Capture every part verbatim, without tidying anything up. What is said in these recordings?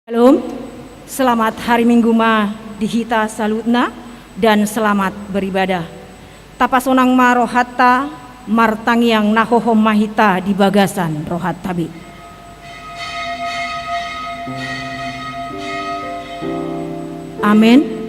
Shalom. Selamat hari Minggu ma di hita saluhutna dan selamat beribadah. Tapasonang ma rohanta, martangiang na hohom ma hita di bagasan rohanta be. Amen.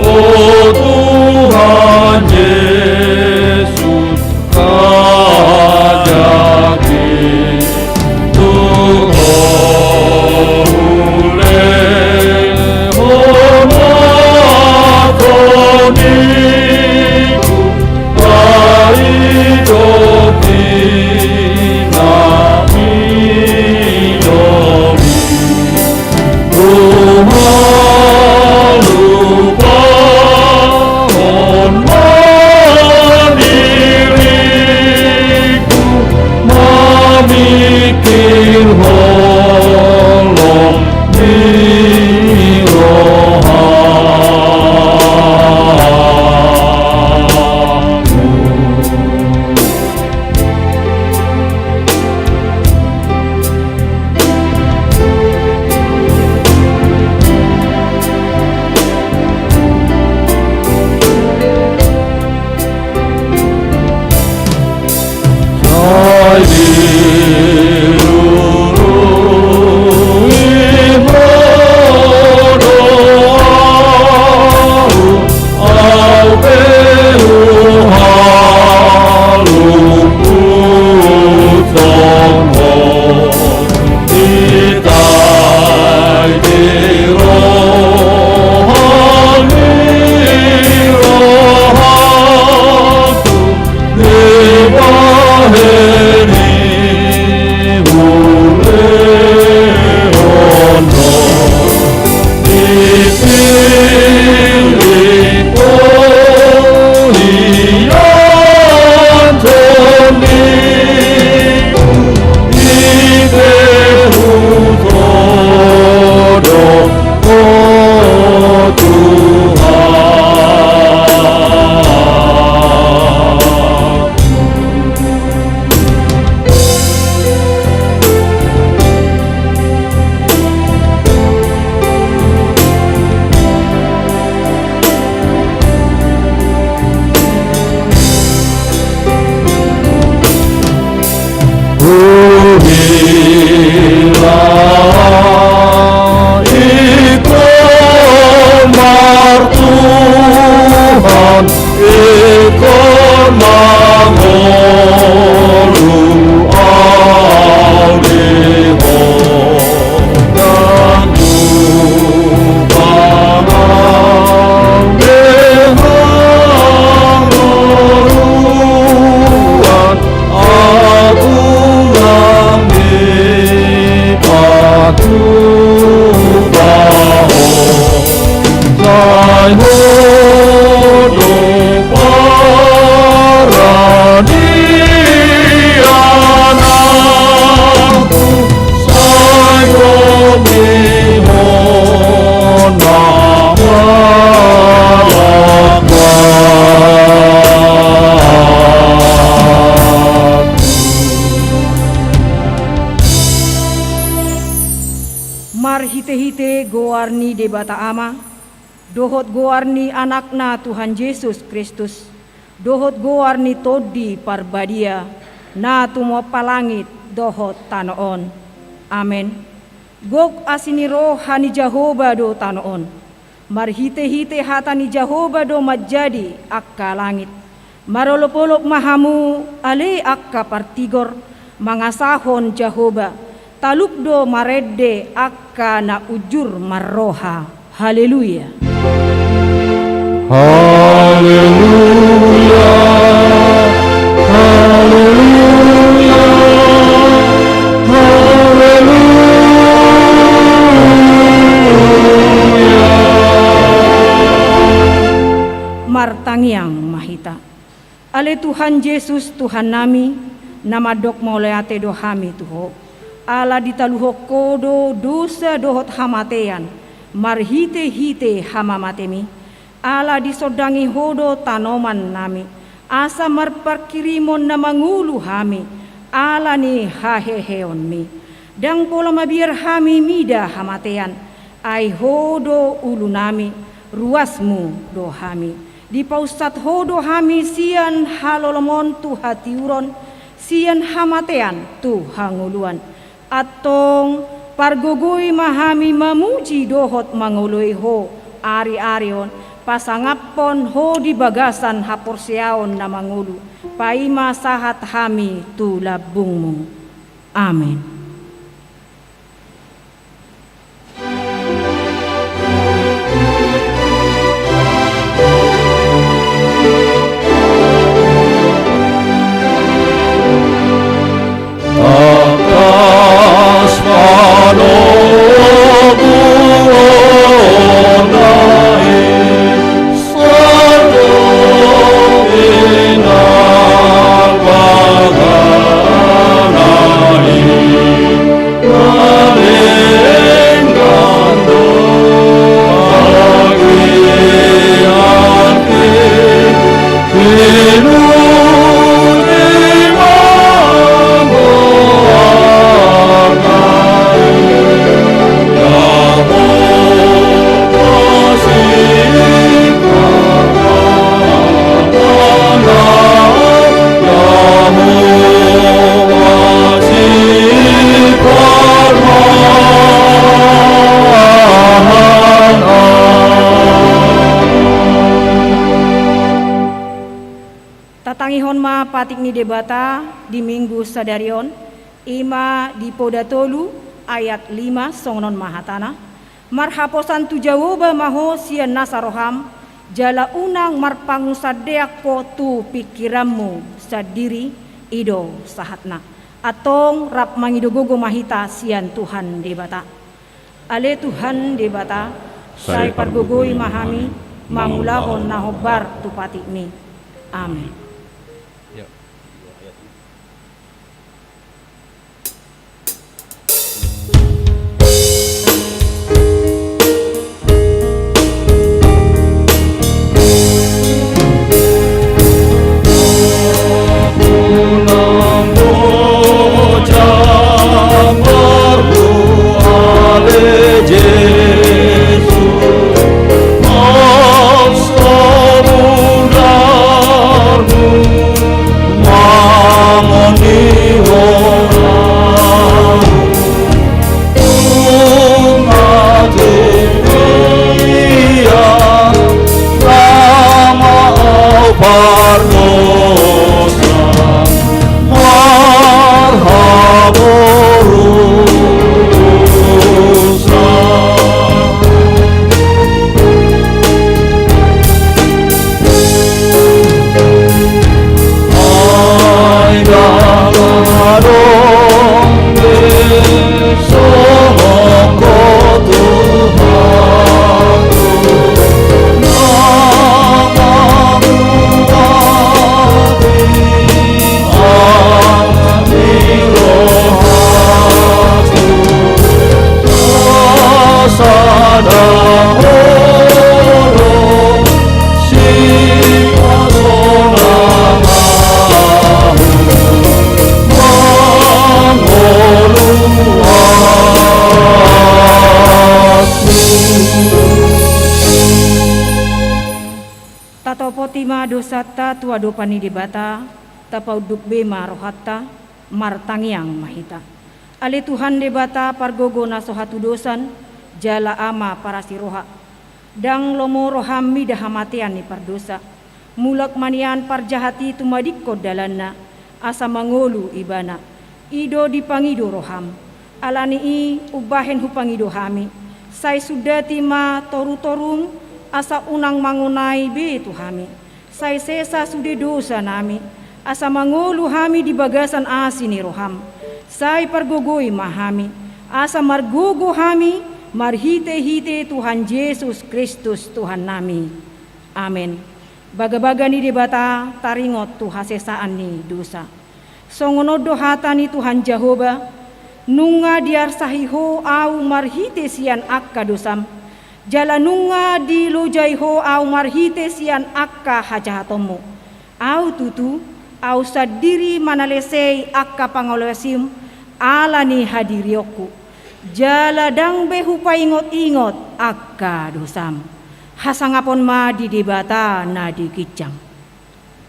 O Tuhan Jesus, Raja Kristus, hulehon ma tondingku, paidopi nami. Humalupahon ma diringku, mamingkir holong ni rohamu. Marhitehite goar ni Debata Ama, dohot goar ni Anakna Tuhan Jesus Kristus, dohot goar ni Tondi Parbadia, na tumompa langit dohot tano on. Amen. Gok asi ni roha ni Jahowa do tano on. Marhitehite hata ni Jahowa do manjadi angka langit. Marolopolop ma hamu ale angka partigor, mangasahon Jahowa, talup do marende angka na unjur marroha. Haleluya. Haleluya. Haleluya. Haleluya. Tangiang ma hita. Ale Tuhan Jesus, Tuhannami, na mandok mauliate do hami tu Ho. Ala ditaluhon Ho do dosa dohot hamatean, marhitehite hamamatemi. Ala disondangi Ho do tanomannami, asa marparkirimon na mangolu hami, ala ni haheheonmi. Ndang pola mabiar hami mida hamatean, ai Ho do ulunami, ruasMu do hami. Dipaunsat Ho do hami sian halolomon tu hatiuron, sian hamatean tu hangoluan. Antong, pargogoi ma hami mamuji dohot mangoloi Ho, ariari on, pasangaphon Ho di bagasan haporseaon na mangolu, paima sahat hami tu lambungMu. Amen. Tatangihon ma patik ni Debata di Minggu sadari on, i ma di Poda tolu ayat lima, songon on ma hatana: Marhaposan tu Jahowa ma ho sian nasa roham, jala unang marpangunsandean ho tu pingkiranmu sandiri, i do sahatna. Antong rap mangido gogo ma hita sian Tuhan Debata. Ale Tuhan Debata, sai pargogoi ma hami mangulahon na hombar tu patikmi. Amen. Tatopoti ma dosanta tu adopan ni Debata, tapaunduk be ma rohanta, martangiang ma hita. Ale Tuhan Debata, pargogo na so hatudosan, jala Ama parasi roha. Ndang lomo roham mida hamatean ni pardosa. Mulak ma nian parjahat i tumadingkon dalanna, asa mangolu ibana. I do dipangido roham. Ala ni i umbahen hupangido hami, sai sundati ma torutorum, asa unang mangonai be tu hami. Sai sesa sude dosanami, asa mangolu hami di bagasan asi ni roham. Sai pargogoi ma hami, asa margogo hami marhitehite Tuhan Jesus Kristus Tuhannami. Amen. Bagabaga ni Debata taringot tu hasesaan ni dosa. Songon on do hata ni Tuhan Jahowa: Nunga diarsahi Ho Ahu marhite sian angka dosam, jala nunga dilojai Ho Ahu marhite sian angka hajahatonmu. Ahu tutu, Ahu sandiri manalesei angka pangalaosim ala ni hadirionku, jala ndang be hupaingot-ingot angka dosam. Hasangapon ma di Debata na di ginjang.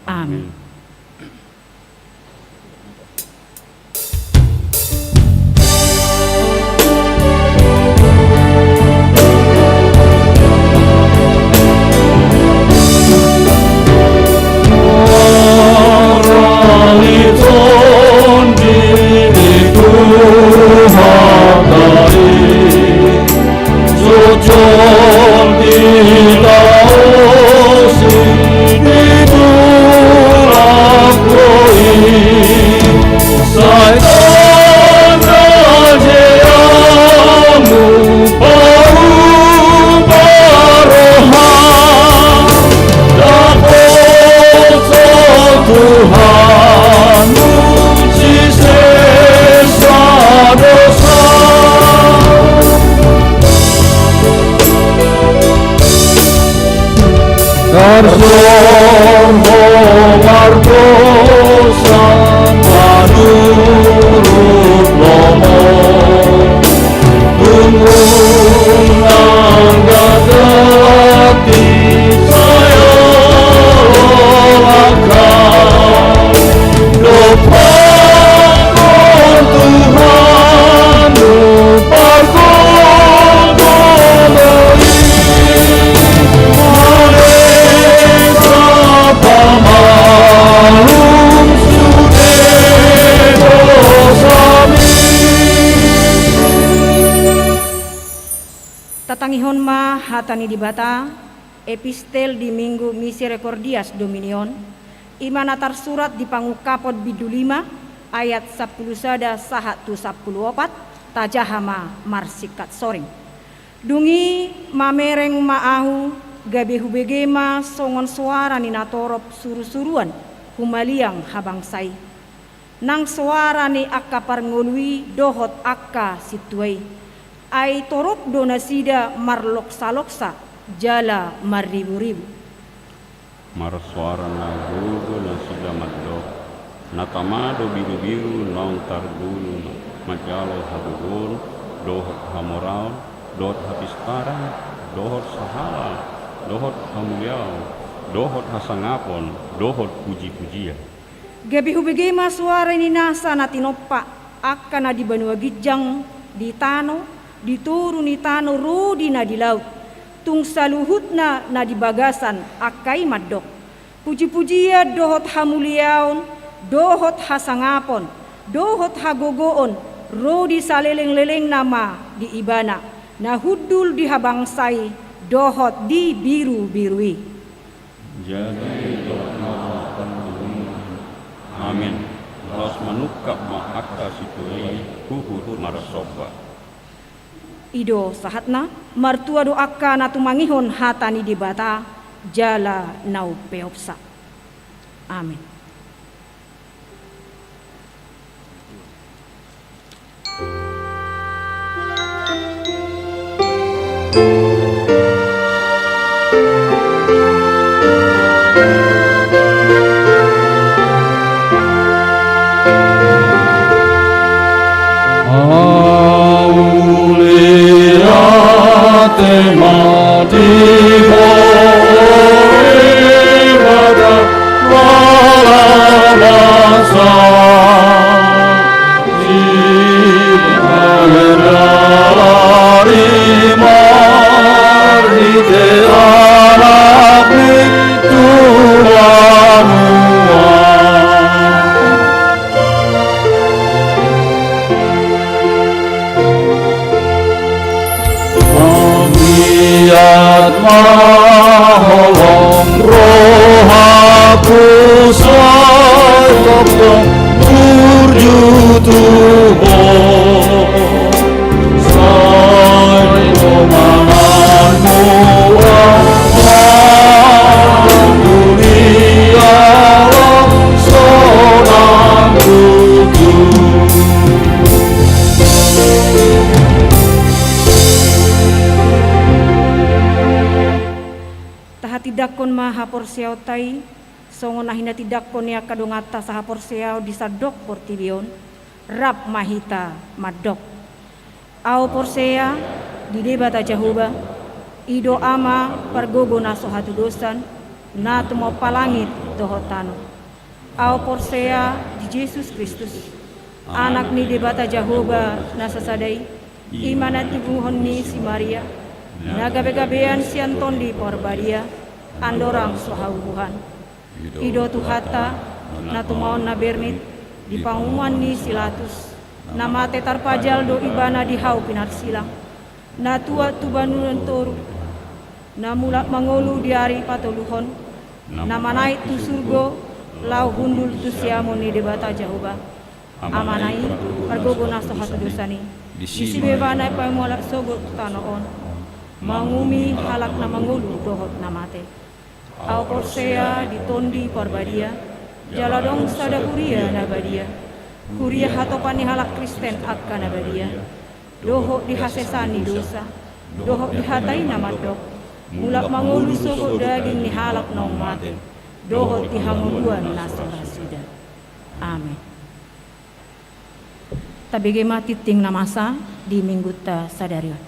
Amin. Tatangihon ma hata ni Debata. Epistel di Minggu Misericordias Domini on, i ma na tarsurat di Pangungkapon bindu lima ayat sampulu sada sahat tu sampulu opat. Tajaha ma marsingkat soring. Dung i mamereng ma ahu, gabe hubege ma songon soara ni natorop surusuruan humaliang habangsa i, nang soara ni angka parngolu i dohot angka sintua i. Ai torop do nasida marloksaloksa jala marriburibu. Marsoara na gogo nasida mandok: Na tama do birubiru naung targulung manjalo hagogoon dohot hamoraon dohot hapistaran dohot sahala dohot hamuliaon dohot hasangapon dohot pujipujian. Gabe hubege ma soara ni nasa na tinompa, angka na di banua ginjang, di tano, di toru ni tano ro di na di laut, tung saluhutna na di bagasan angka i mandok: Pujipujian dohot hamuliaon dohot hasangapon dohot hagogoon ro di salelenglelengna ma di Ibana, na hundul di habangsa i dohot di birubiru i. Jadi didok ma on tu Tuhan. Amin. Laos manungkap ma angka sintua i huhut marsomba. I do sahatna. Martua do angka na tumangihon hata ni Debata jala na umpeopsa. Amin. Mauliate ma holong rohaku sai tongtong burju tu Ho. Sai dongananmu Amang, Tindanghon ma haporseaonta i, songon na hinatindangkon ni angka donganta sahaporseaon di sandok portibi on, rap ma hita mandok. Ahu porsea di Debata Jahowa, i do Ama pargogo na so hatudosan, na tumompa langit dohot tano. Ahu porsea di Jesus Kristus, Anak ni Debata Jahowa na sasada i, i ma na tinabuhon ni si Maria, na gabegabean sian Tondi Parbadia, andorang so hauhuan. I do Tuhanta, na tumaon na bernit, di panguhuman ni si Latus, na mate tarpajal do ibana di hau pinarsilang, na tuat tu banua toru, na mulak mangolu di ari patoluhon, na manaek tu surgo, laho hundul tu siamun ni Debata Jahowa, Amana i, pargogo na so hatudosan i. Disi ma ibana paimulak sogot tu tano on, manguhumi halak na mangolu dohot na mate. Ahu porsea di Tondi Parbadia, jala adong sada huria na badia, huria hatopan ni halak Kristen angka na badia, dohot di hasesaan ni dosa, dohot di hata i na mandok, mulak mangolu sogot daging ni halak naung mate, dohot di hangoluan na so ra suda. Amen. Tabege ma tingting na masa di Minggunta sadari on.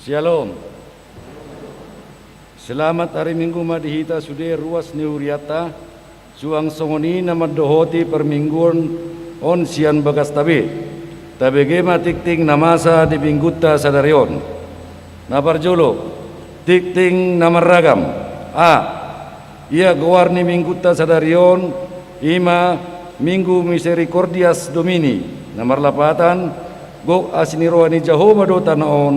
Syalom. Selamat hari Minggu ma di hita sude ruas ni hurianta, suang songon i na mandohoti parmingguon on sian bagasta be. Tabege ma tingting na masa di Minggunta sadari on. Na parjolo, tingting na marragam. A. Ia goar ni Minggunta sadari on, i ma Minggu Misericordias Domini, na marlapatan, gok asi ni roha ni Jahowa do tano on,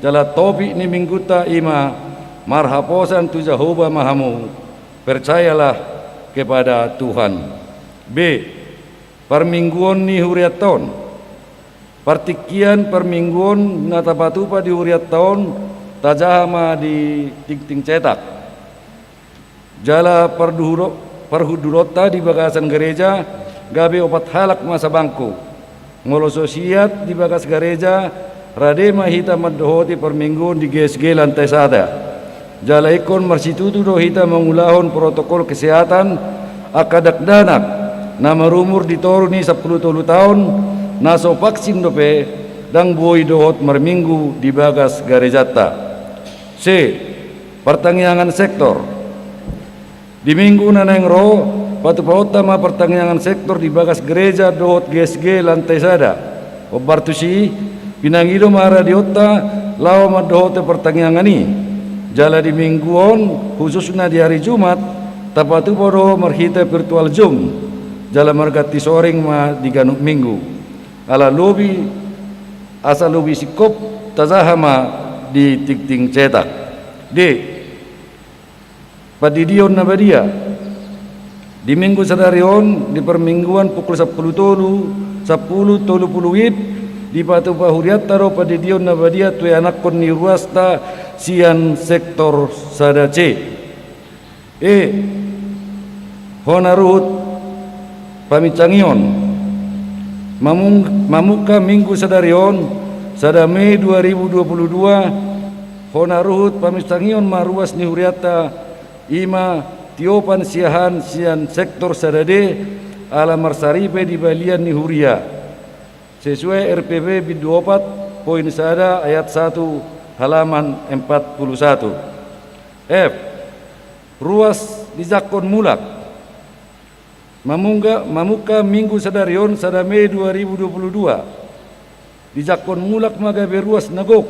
jala topik ni Minggunta i ma, marhaposan tu Jahowa ma hamu, percayalah kepada Tuhan. B. Parmingguon ni hurianta on. Partingkian parmingguon na tapatupa di hurianta on, tajaha ma di tingting cetak. Jala parduhuro-, parhundulonta di bagasan gareja, gabe opat halak ma sabangku. Molo so siat di bagas gareja, rade ma hita mandohoti parmingguon di G S G lantai sada. Jala ingkon marsitutu do hita mangulahon protokol kesehatan, angka dakdanak na marumur di toru ni sampulu tolu taon, na so vaksin dope, ndang boi dohot marminggu di bagas garejanta. C. Partangiangan sektor. Di minggu na naeng ro, patupaonta ma partangiangan sektor di bagas gareja dohot G S G lantai sada. Hombar tusi, pinangido ma radionta laho mandohoti partangiangan i. Jala di minggu on, khususna di ari Jumat, tapatupa do marhite virtual Zoom. Jala marganti soring ma di ganup minggu. Ala lobi, asa lobi singkop, tajaha ma di tingting cetak. D. Pandidion na badia. Di minggu sadari on, di parmingguan pukul sampulu tolu, sampulu tolu pulu wib, dipatupa hurianta do pandidion na badia tu ianakhon ni ruasta sian sektor sada C. E. Hona ruhut paminsangion. Mamung-, mamungka minggu sadari on, sada Mei dua ribu dua pulu dua, hona ruhut paminsangion ma ruas ni hurianta, i ma tiopan siahaan sian sektor sada D, ala marsaripe di balian ni huria. Sesuai R P P bindu opat, poin sada, ayat satu, halaman empat puluh satu. F. Ruas dijangkon mulak. Mamungka, mamungka minggu sadari on, sada Mei dua ribu dua pulu dua. Dijangkon mulak ma gabe ruas na gok,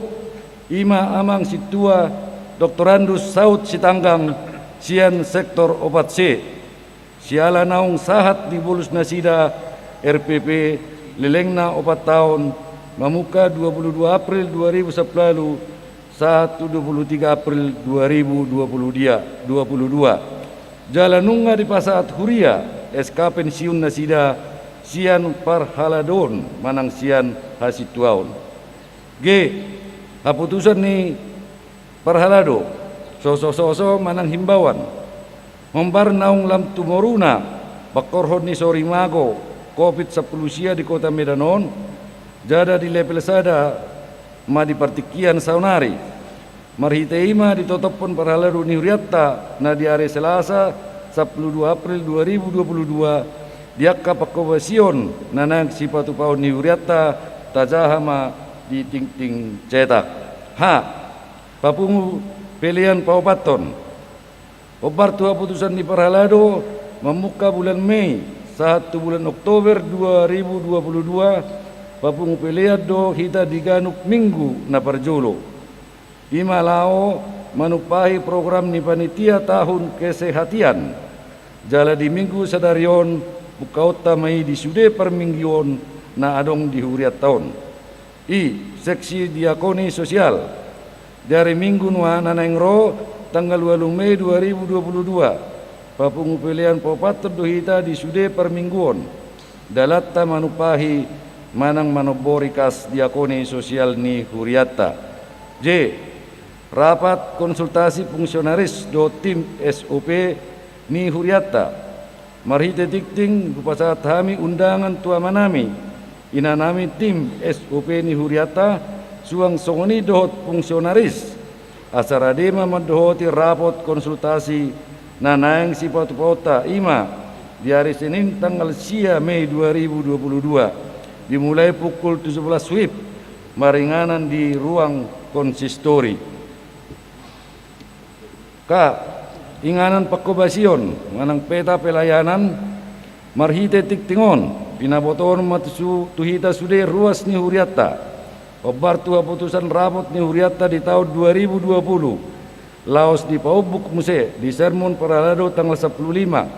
i ma amang sintua Doktorandus Saud Sitanggang sian sektor opat C. Siala naung sahat dibolus nasida R P P lelengna opat taon, mamungka dua puluh dua April dua ribu sampulu ualu, sahat tu dua puluh tiga April dua ribu dua puluh dia, dua puluh dua. Jala nunga dipasahat huria S K pensiun nasida sian parhaladoon manang sian hasintuaon. G. Haputusan ni parhalado, sosososo manang himbauan. Hombar naung lam tumoruna pangkorhon ni sorimago Covid sampulu sia di Kota Medan on, jala di level sada ma di partingkian saonari. Marhite i ma ditotophon parhalado ni hurianta na di ari Selasa, sampulu dua April dua ribu dua puluh dua, di angka pangkobasion na naeng sipatupaon ni hurianta, tajaha ma di tingting cetak. H. Papungu pelean paopathon. Hombar tu haputusan ni parhalado, mamungka bulan Mei sahat tu bulan Oktober dua ribu dua puluh dua, papungu pelean do hita di ganup minggu na parjolo. I ma laho manumpahi program ni panitia tahun kesehatian. Jala di minggu sadari on, pungkaonta ma i di sude parmingguon na adong di hurianta on. I. Seksi diakoni sosial. Di ari Minggu nua na naeng ro, tanggal ualu Mei dua ribu dua puluh dua, papungu pelean paopathon do hita di sude parmingguon. Dalanta manumpahi manang manombori kas diakoni sosial ni hurianta. J. Rapat konsultasi fungsionaris dohot tim S O P ni hurianta. Marhite tingting hupasahat hami undangan tu amanami, inanami tim S O P ni hurianta, suang songon i dohot fungsionaris, asa rade ma mandohoti rapot konsultasi na naeng sipatupaonta, i ma di ari Senin tanggal sia Mei dua ribu dua puluh dua, dimulai pukul tujuh belas WIB, maringanan di ruang konsistori. Ka, inganan pangkobasion manang peta pelayanan. Marhite tingting on, pinabotohon ma tu su-, tu hita sude ruas ni hurianta. Hombar tu haputusan rapot ni hurianta di taon dua ribu dua puluh, laos dipaumbuk muse di sermon parhalado tanggal sampulu lima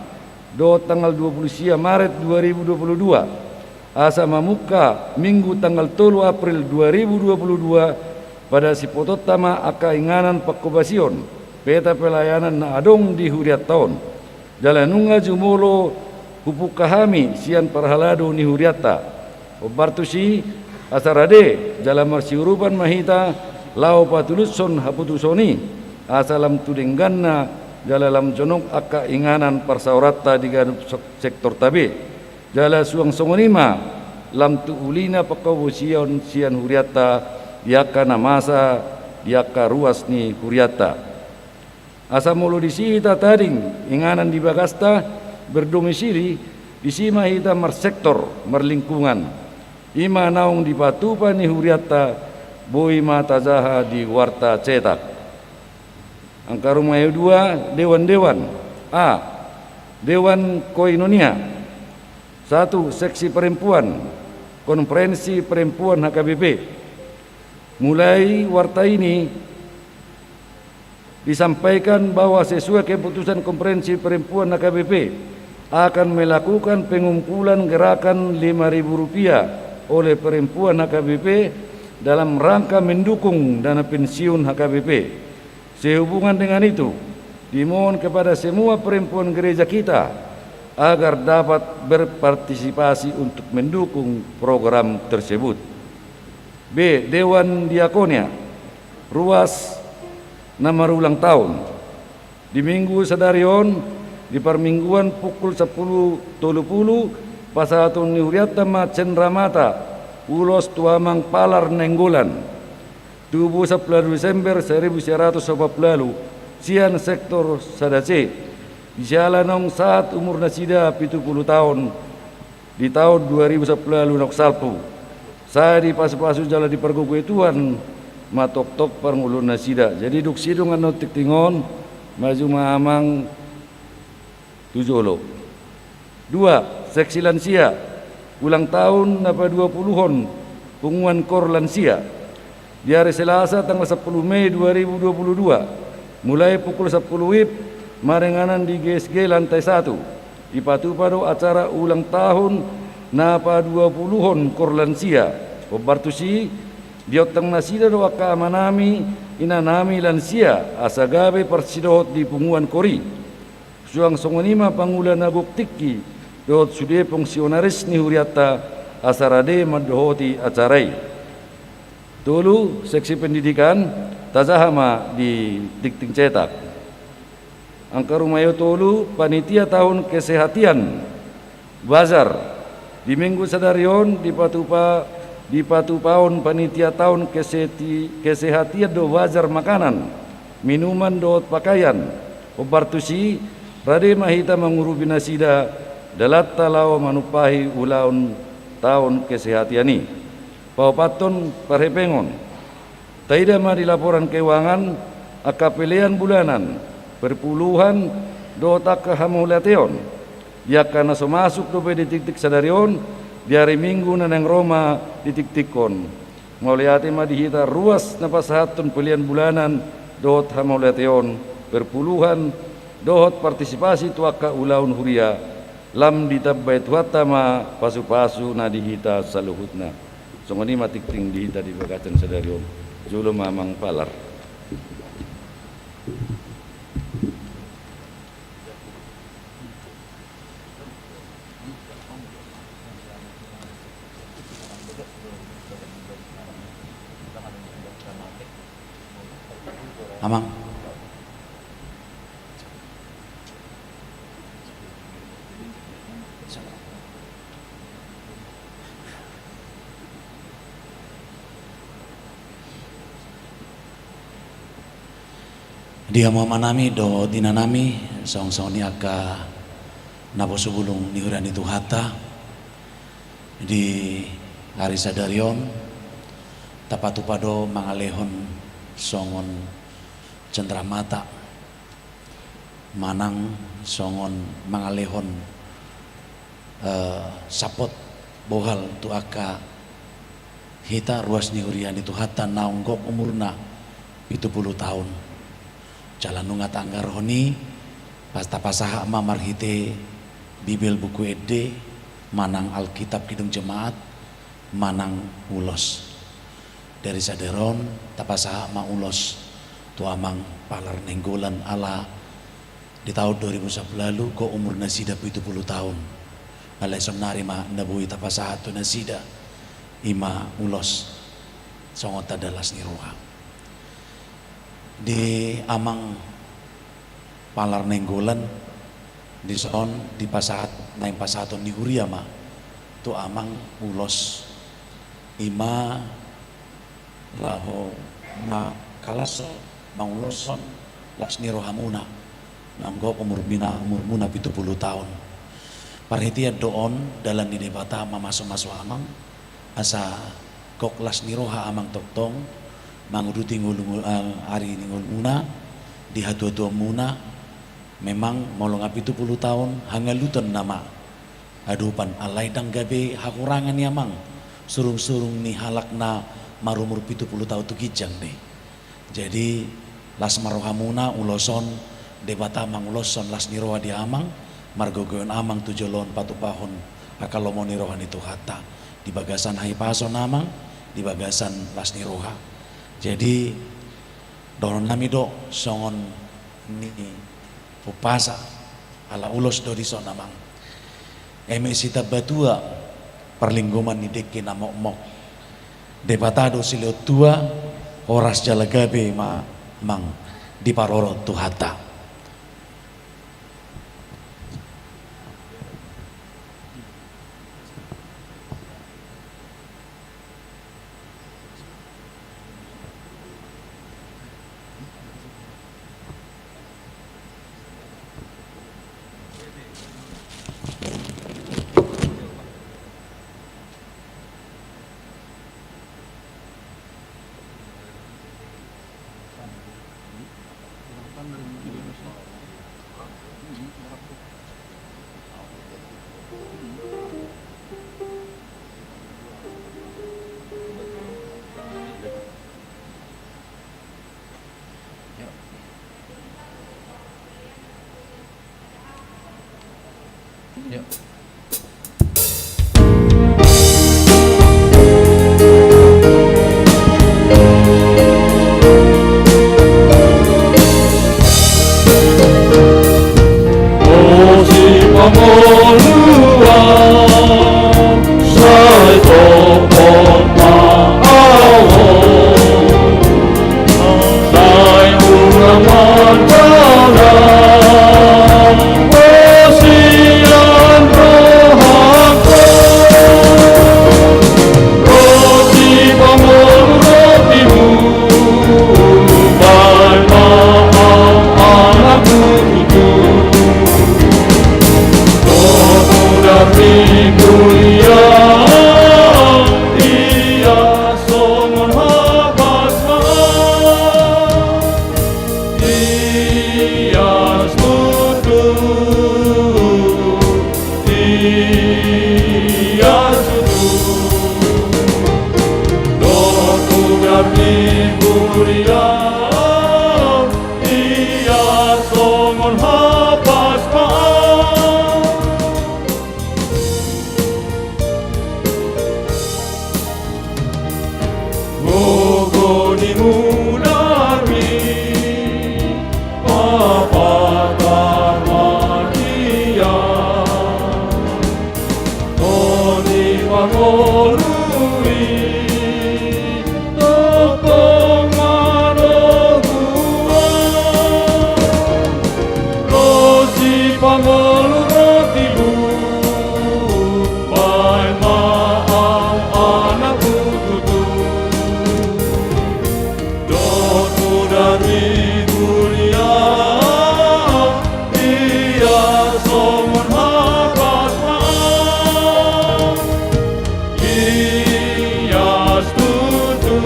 dohot tanggal dua puluh sia Maret dua ribu dua puluh dua, asa mamungka Minggu tanggal tolu April dua ribu dua puluh dua, pada sipotonta ma angka inganan pangkobasion, peta pelayanan na adong di hurianta on. Jala nunga jumolo hupungka hami sian parhalado ni hurianta. Hombar tusi, asa rade jala marsiurupan ma hita laho patulushon haputuson i, asa lam tu dengganna jala lam jonok angka inganan parsaoranta di ganup sek-, sektorta be. Jala suang songon i ma lam tu ulina pangkobasion sian hurianta di angka na masa di angka ruas ni hurianta. Asa molo disi hita tading inganan di bagasta berdomisili, disi ma hita marsektor, marlingkungan. I ma naung dipatupa ni hurianta, boi ma tajaha di warta cetak. Angka rumaio dua, dewan-dewan. A. Dewan Koinonia. Satu, seksi perempuan, konferensi perempuan H K B P. Mulai warta ini disampaikan bahwa sesuai keputusan konferensi perempuan H K B P akan melakukan pengumpulan gerakan lima ribu rupiah oleh perempuan H K B P dalam rangka mendukung dana pensiun H K B P. Sehubungan dengan itu, dimohon kepada semua perempuan gereja kita agar dapat berpartisipasi untuk mendukung program tersebut. B. Dewan Diakonia, ruas na marulang tahun. Di minggu sadari on, di parmingguan pukul sampulu tolu pulu, pasahaton ni hurianta ma cenramata ulos tu Amang Palar Nainggolan, tubu sampulu ualu Desember seribu sia ratus opat pulu ualu, sian sektor sada C. Di siala naung sahat umur nasida pitu pulu tahun, di taon dua ribu sampulu ualu naung salpu. Sai dipasupasu jala dipargogoi Tuhan ma tongtong parngoluon nasida. Jadi dung sidung annon tingting on, maju ma amang tu jolo. Dua, seksi lansia, ulang tahun na paduapuluhon punguan kor lansia. Di ari Selasa tanggal sampulu Mei dua ribu dua puluh dua, mulai pukul sampulu WIB, maringanan di G S G lantai satu. Dipatupa do acara ulang tahun na paduapuluhon kor lansia. Hombar tusi, diontang nasida do angka amanami, inanami lansia, asa gabe parsidohot di punguan kor i. Suang songon i ma pangula na gok tingki, dohot sude fungsionaris ni hurianta asa rade mandohoti acara i. Tolu, seksi pendidikan, tajaha ma di tingting cetak. Angka rumaio tolu, panitia taon kesehatian, bazar. Di minggu sadari on dipatupa, dipatupaon panitia taon keseti-, kesehatian do bazar makanan, minuman dohot pakaian. Hombar tusi, rade ma hita mangurupi nasida dalanta laho manumpahi ulaon taon kesehatian i. Paopathon parhepengon. Taida ma di laporan keuangan angka pelean bulanan, perpuluhan, dohot angka hamauliateon. Di angka na so masuk dope di tingting sadari on, di ari Minggu na naeng ro ma di tingtingkon. Mauliate ma di hita ruas na pasahathon pelean bulanan dohot hamauliateon, perpuluhan, dohot partisipasi tu angka ulaon huria. Lam ditambai Tuhanta ma pasupasu na di hita saluhutna. Songon i ma tingting di hita di bagasan sadari on. Jolo ma amang palar. Amang. Di hamu amanami dohot inanami, songon-songon i angka naposo bulung ni huria ni Tuhanta, di ari sadari on tapatupa do mangalehon songon cenderamata manang songon mangalehon, eh, sapot bohal tu angka hita ruas ni huria ni Tuhanta naung gok umurna pitu pulu taon. Jala nunga taanggarhon i, pas tapasahat ma marhite Bibel Buku Ende manang Alkitab Kidung Jemaat manang ulos. Dari sadari on tapasahat ma ulos tu amang palar Nainggolan ala di taon dua ribu sampulu ualu gok umur nasida pitu pulu taon. Alai saonnari ma na boi tapasahat tu nasida, i ma ulos songon tanda las ni roha. Di amang palar Nainggolan, dison dipasahat, naeng pasahaton ni huria ma tu amang ulos, i ma laho mangkalashon, manguloshon las ni rohamuna naung gok umurmina, umurmuna pitu pulu taon. Parhitean do on dalan ni Debata mamasu-masu amang, asa gok las ni roha amang tongtong manguduti ngolu-, eh, ari ni ngolumuna di hatuatuamuna. Memang molo nga pitu pulu taon, hangaluton nama adopan, alai ndang gabe hahurangan i amang surung-surung ni halak na marumur pitu pulu taon tu ginjang be. Jadi las ma rohamuna, ulos on, Debata manguloshon las ni roha di amang, margogoion amang tu jolo on patupahon angka lomo ni roha ni Tuhanta di bagasan hahipason amang, di bagasan las ni roha. Jadi dohononnami do songon ni umpasa, ala ulos do dison amang. Eme sitambatua parlinggoman ni dengke na mokmok, Debata do silehon tua, horas jala gabe ma amang diparorot Tuhanta. Di kuria ia songon hapas ma. Ia sutu, ia sutu. Dohot mudar di kuria ia songon hapas ma. Gogo ni mudarmi papatar ma di ia. Toni pangolu i tongtong ma do huaso. Ro sipangolu ro tibu, baen ma ahu anakmu tutu. Dohot mudar di kuria ia songon hapas ma. Ia sutu,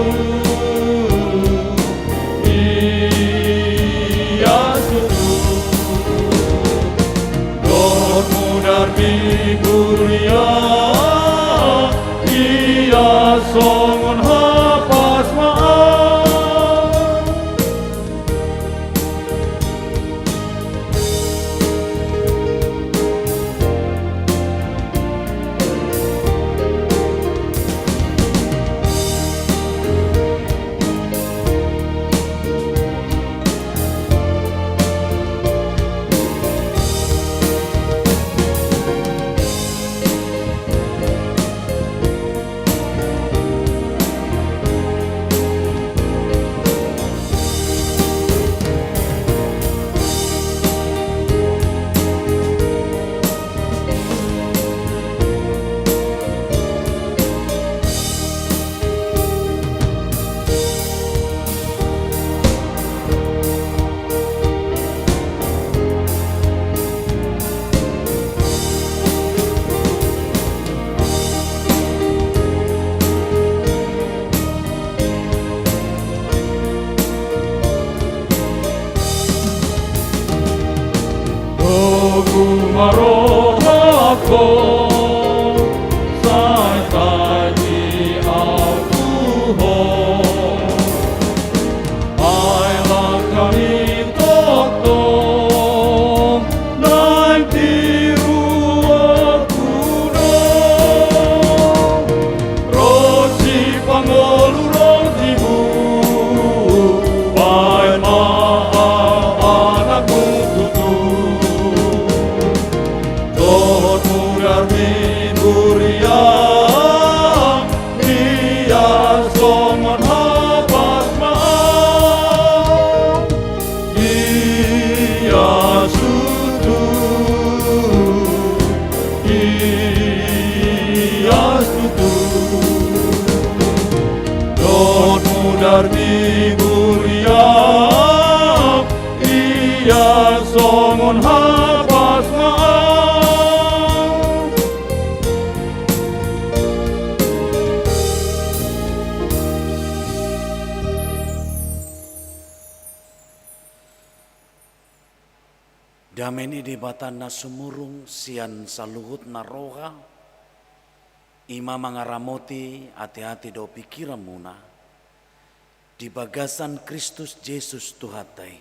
ia sutu. Dohot mudar di kuria ia songon hapas ma. Gogo ma rohangku, sai tahi ahu tu ho. Ai langkami tongtong naeng tiru ahu do. Ro sipangolu ro tibu, baen ma ahu anakmu tutu. Dohot mudar di kuria ia songon hapas ma. Ia sutu, ia sutu. Dohot mudar di kuria ia songon hapas ma. Dame ni Debata na sumurung sian saluhutna roha, i ma mangaramoti ateate dohot pingkiranmuna di bagasan Kristus Jesus Tuhanta i.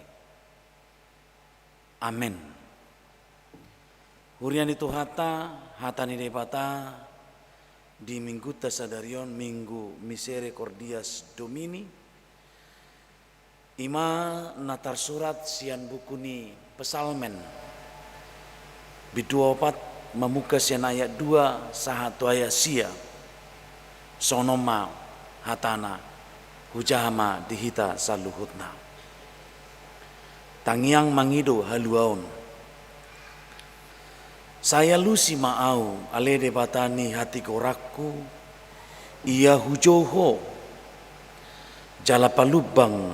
Amen. Huria ni Tuhanta, hata ni Debata di minggunta sadari on, Minggu Misericordias Domini, i ma na tarsurat sian buku ni Psalmen, bindu opat, mamungka sian ayat dua sahat tu ayat sia. Songon on ma hatana, hujaha ma di hita saluhutna. Tangiang mangido haluaon. Sai alusi ma ahu, ale Debata ni hatigoranku, ia hujou Ho, jala palumbang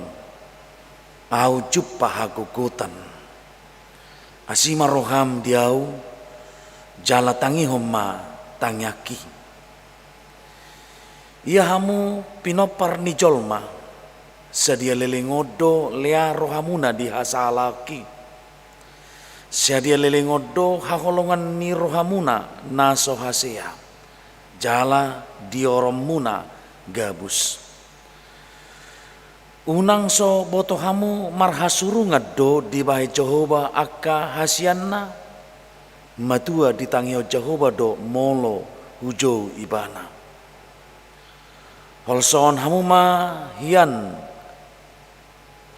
ahu jumpa hagogotan. Asi ma roham di ahu, Jala tangihon ma tangiangki. Ia hamu pinompar ni jolma, sadia leleng on do lea rohamuna dihasalaanki. Sadia leleng on do haholongan ni rohamuna na so hasea, jala dioronmuna gabus. Unang so boto hamu marhasurungan do dibahen Jahowa angka hasianna? Matua ditangihon Jahowa do molo hujou Ibana. Holsohon hamu ma hian,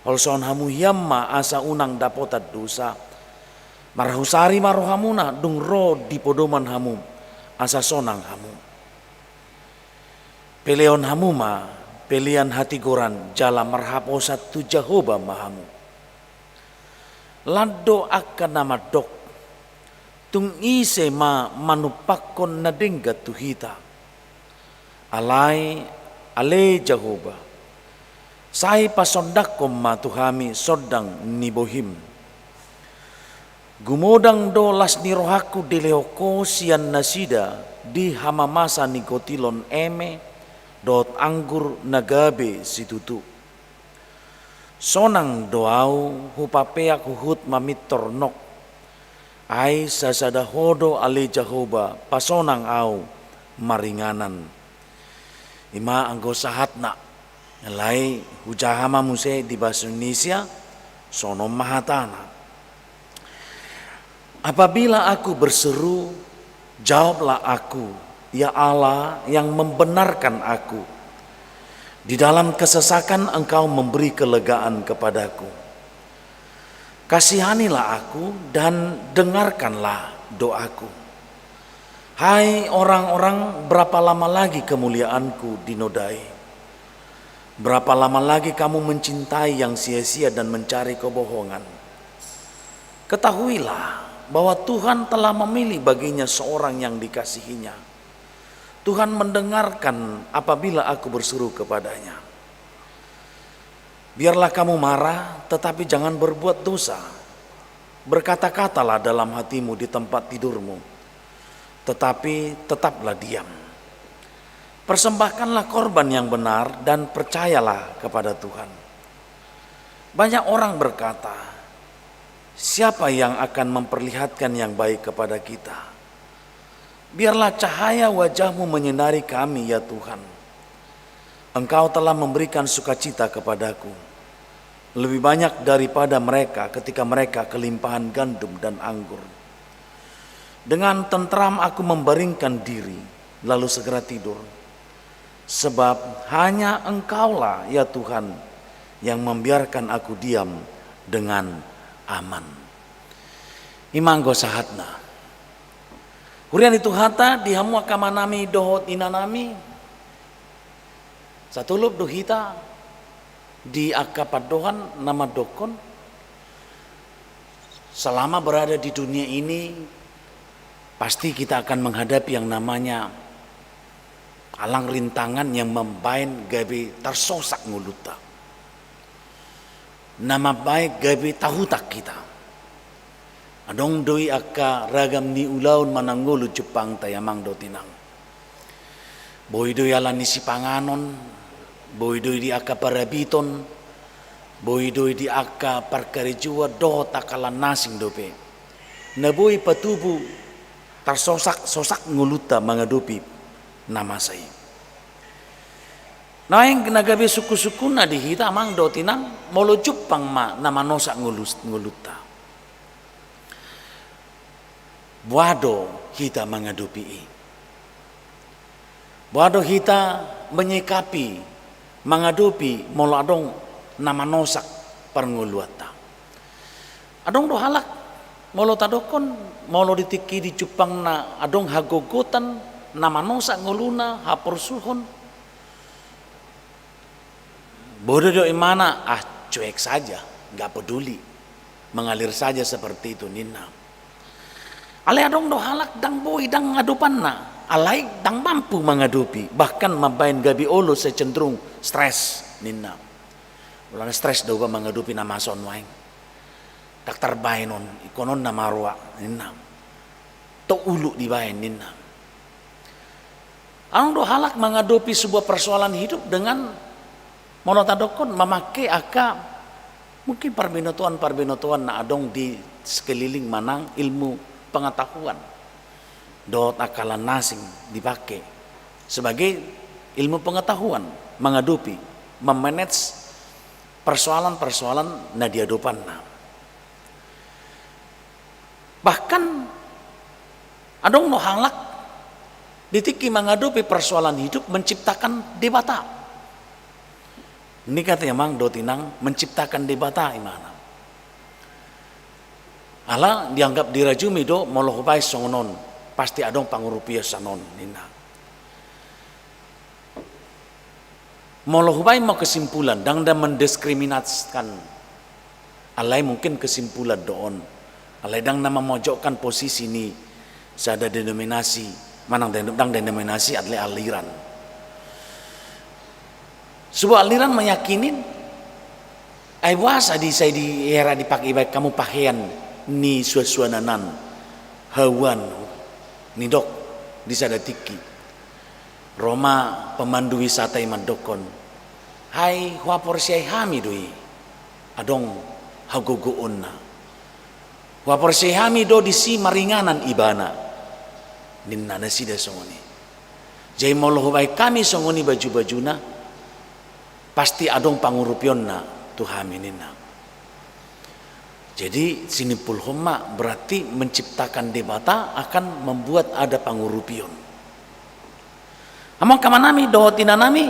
holsohon hamu hian ma asa unang dapotan dosa. Marhusari ma rohamuna dung ro di podoman hamu, asa sonang hamu. Pelehon hamu ma pelean hatigoran jala marhaposan tu Jahowa ma hamu. Lan do angka na mandok, tung ise ma manumpakkon na denggan tu hita? Alai, ale Jahowa, sai pasondangkon ma tu hami sondang ni bohim. Gumodang do las ni rohangku dilehon Ho sian nasida di hamamasa ni gotilon eme dohot anggur na gabe situtu. Sonang do ahu hupapeak huhut mamintor nok. Ai sasada Ho do ale Jahowa pasonang ahu maringanan. I ma anggo sahatna. Alai hujaha ma muse di bahasa Indonesia, songon on ma hatana. Apabila aku berseru, jawablah aku, ya Allah yang membenarkan aku. Di dalam kesesakan Engkau memberi kelegaan kepadaku. Kasihanilah aku dan dengarkanlah doaku. Hai orang-orang, berapa lama lagi kemuliaanku dinodai? Berapa lama lagi kamu mencintai yang sia-sia dan mencari kebohongan? Ketahuilah bahwa Tuhan telah memilih baginya seorang yang dikasihinya. Tuhan mendengarkan apabila aku berseru kepada-Nya. Biarlah kamu marah, tetapi jangan berbuat dosa. Berkata-katalah dalam hatimu di tempat tidurmu, tetapi tetaplah diam. Persembahkanlah korban yang benar dan percayalah kepada Tuhan. Banyak orang berkata, "Siapa yang akan memperlihatkan yang baik kepada kita?" Biarlah cahaya wajah-Mu menyinari kami, ya Tuhan. Engkau telah memberikan sukacita kepadaku, lebih banyak daripada mereka ketika mereka kelimpahan gandum dan anggur. Dengan tentram aku membaringkan diri, lalu segera tidur. Sebab hanya Engkaulah, ya Tuhan, yang membiarkan aku diam dengan aman. I ma anggo sahatna. Huria ni Tuhanta, di hamu angka amanami dohot inanami, satolop do hita di angka pandohan na mandokkon, selama berada di dunia ini, pasti kita akan menghadapi yang namanya alang rintangan yang mambaen gabe tarsosak ngolunta, na mambaen gabe tahutak hita. Adong do i angka ragam ni ulaon manang ngolu jumpangta i, amang dohot inang. Boi do i ala ni sipanganon, boi do i di angka parabiton, boi do i di angka parkarejoan dohot angka lan asing dope, na boi patubu tarsosak-sosak ngolunta mangadopi na masa i. Naeng na gabe sungkun-sungkunna di hita, amang dohot inang, molo jumpang ma na manosak ngolus-, ngolunta. Boha do hita mangadopi i? Boha do hita menyikapi, mangadopi molo adong na manosak parngoluanta? Adong do halak, molo tadokkon, molo di tingki di jumpangna adong hagogotan, na manosak ngoluna, haporsuhon, bodo do imana, "Ah, cuek saja, nggak peduli. Mengalir saja seperti itu," ninna. Alai adong do halak ndang boi, ndang adopanna, alai ndang mampu mangadopi, bahkan mambaen gabe olo sai cenderung stres, ninna. Mulana stres do upa mangadopi na masa on nuaeng. Ndang tarbaen on, ingkon on na maroa, ninna. ulu dibaen ninna. Adong do halak mangadopi sebuah persoalan hidup dengan, molo tadokkon, mamangke angka mungkin parbinotoan-parbinotoan na adong di sekeliling manang ilmu pengetahuan dohot akal na asing dipangke sebagai ilmu pengetahuan mangadopi, memanage persoalan-persoalan na diadopanna. Bahkan adong do halak di tingki mangadopi persoalan hidup menciptakan debata. Ningkate amang dohot inang, menciptakan debata imana. Ala dianggap dirajumi do molo hubaen songon on, pasti adong pangurupion sian on ninna. Molo hubaen ma kesimpulan, ndang na mendiskriminasikan, alai mungkin kesimpulan do on, alai ndang na memojokkan posisi ni sada denominasi, manang den-, ndang denominasi, alai aliran. Sebuah aliran meyakini, ai boasa di, sai di era dipake, ibaen hamu pahean ni suansuanan, hauan, nidok di sada tingki. Ro ma pemandu wisata i mandokkon, ai huaporseai hami do i, adong hagogoonna. Huaporseai hami do disi maringanan ibana, ninna nasida songon i. Jadi molo hubaen hami songon i bajubajuna, pasti adong pangurupionna tu hami ninna. Jadi sinimpulhon ma, berarti menciptakan debata akan membuat ada pangurupion. Amang amanami dohot inanami,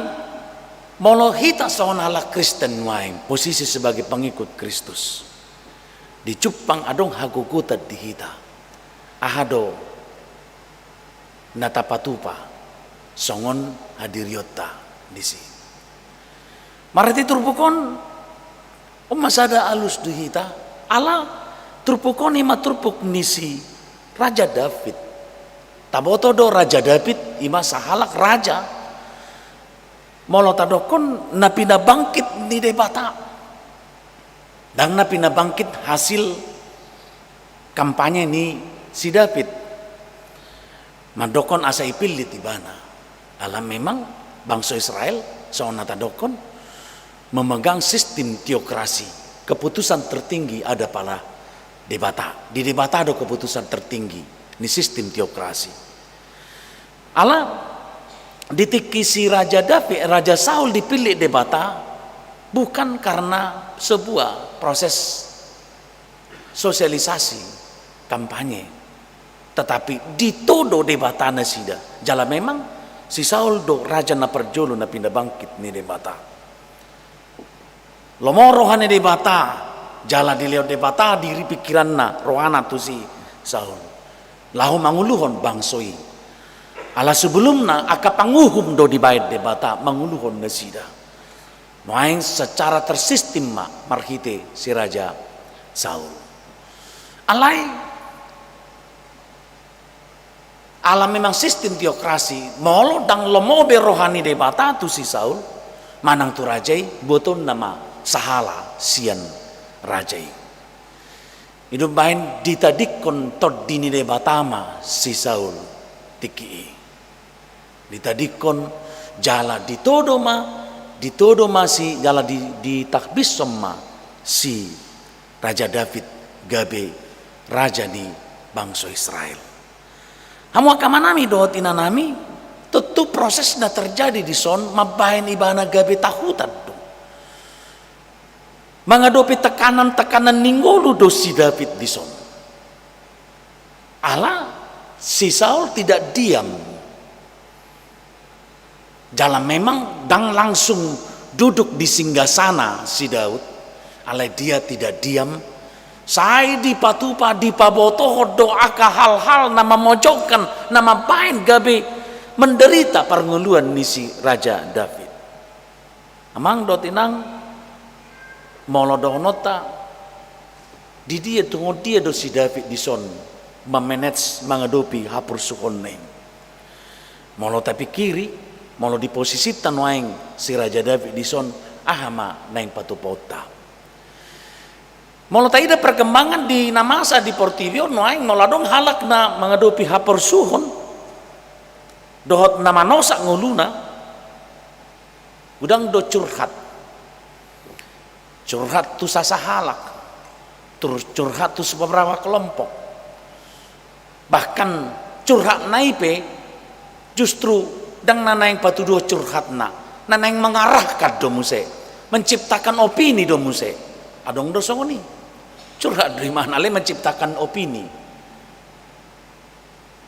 molo hita songon halak Kristen nuaeng, posisi sebagai pengikut Kristus, dijumpang adong hagogotan di hita. Aha do na tapatupa songon hadirionta disi? Marhite turpuk on, on ma sada alus di hita, ala turpuk on i ma turpuk ni si Raja David. Taboto do Raja David i ma sahalak raja, molo tadokkon, na pinabangkit ni Debata. Ndang na pinabangkit hasil kampanye ni si David mandokkon asa ipillit ibana. Ala memang bangso Israel, songon na tadokkon, memegang sistem teokrasi. Keputusan tertinggi ada pada Debata. Di Debata do keputusan tertinggi ni sistem teokrasi. Ala di tingki si Raja David, Raja Saul dipillit Debata bukan karena sebuah proses sosialisasi, kampanye, tetapi ditodo Debata nasida. Jala memang si Saul do raja na parjolo na pinabangkit ni Debata. Lomo roha ni Debata, jala dilehon Debata diri, pikiranna, rohana tu si Saul laho manguluhon bangso i. Ala sebelumna angka panguhum do dibaen Debata manguluhon nasida. Nuaeng secara tersistem ma marhite si Raja Saul. Alai ala memang sistem teokrasi, molo ndang lomo be roha ni Debata tu si Saul manang tu raja i, buatonna ma sahala sian raja i. I do umbahen ditadingkon Tondi ni Debata ma si Saul tingki i. Ditadingkon jala ditodo ma, ditodo ma si, jala di, ditakbishon ma si Raja David gabe raja ni bangso Israel. Hamu angka amanami dohot inanami, tontu proses na terjadi dison mambahen ibana gabe tahutan do. Mangadopi tekanan-tekanan ni ngolu do si David dison. Ala si Saul tidak diam. Jala memang ndang langsung duduk di singgasana si Daud, alai dia tidak diam. Sai dipatupa, dipabotohon do angka hal-hal na mamojokkan, na mambahen gabe menderita parngoluan ni si Raja David. Amang dohot inang, molo dohononta, di dia, tu songon dia do si David dison mamanage, mangadopi hapursuhonna i? Molo tapingkiri, molo di posisinta nuaeng si Raja David dison, aha ma naeng patupaonta? Molo taida perkembangan di na masa di portibi on nuaeng, molo adong halak na mangadopi haporsuhon dohot na manosak ngoluna, godang do curhat. Curhat tu sasahalak, tur-, curhat tu beberapa kelompok. Bahkan curhatna i pe justru ndang na naeng patuduhon curhatna, na naeng mengarahkan do muse, menciptakan opini do muse. Adong do songon i. Curhat do imana alai menciptakan opini.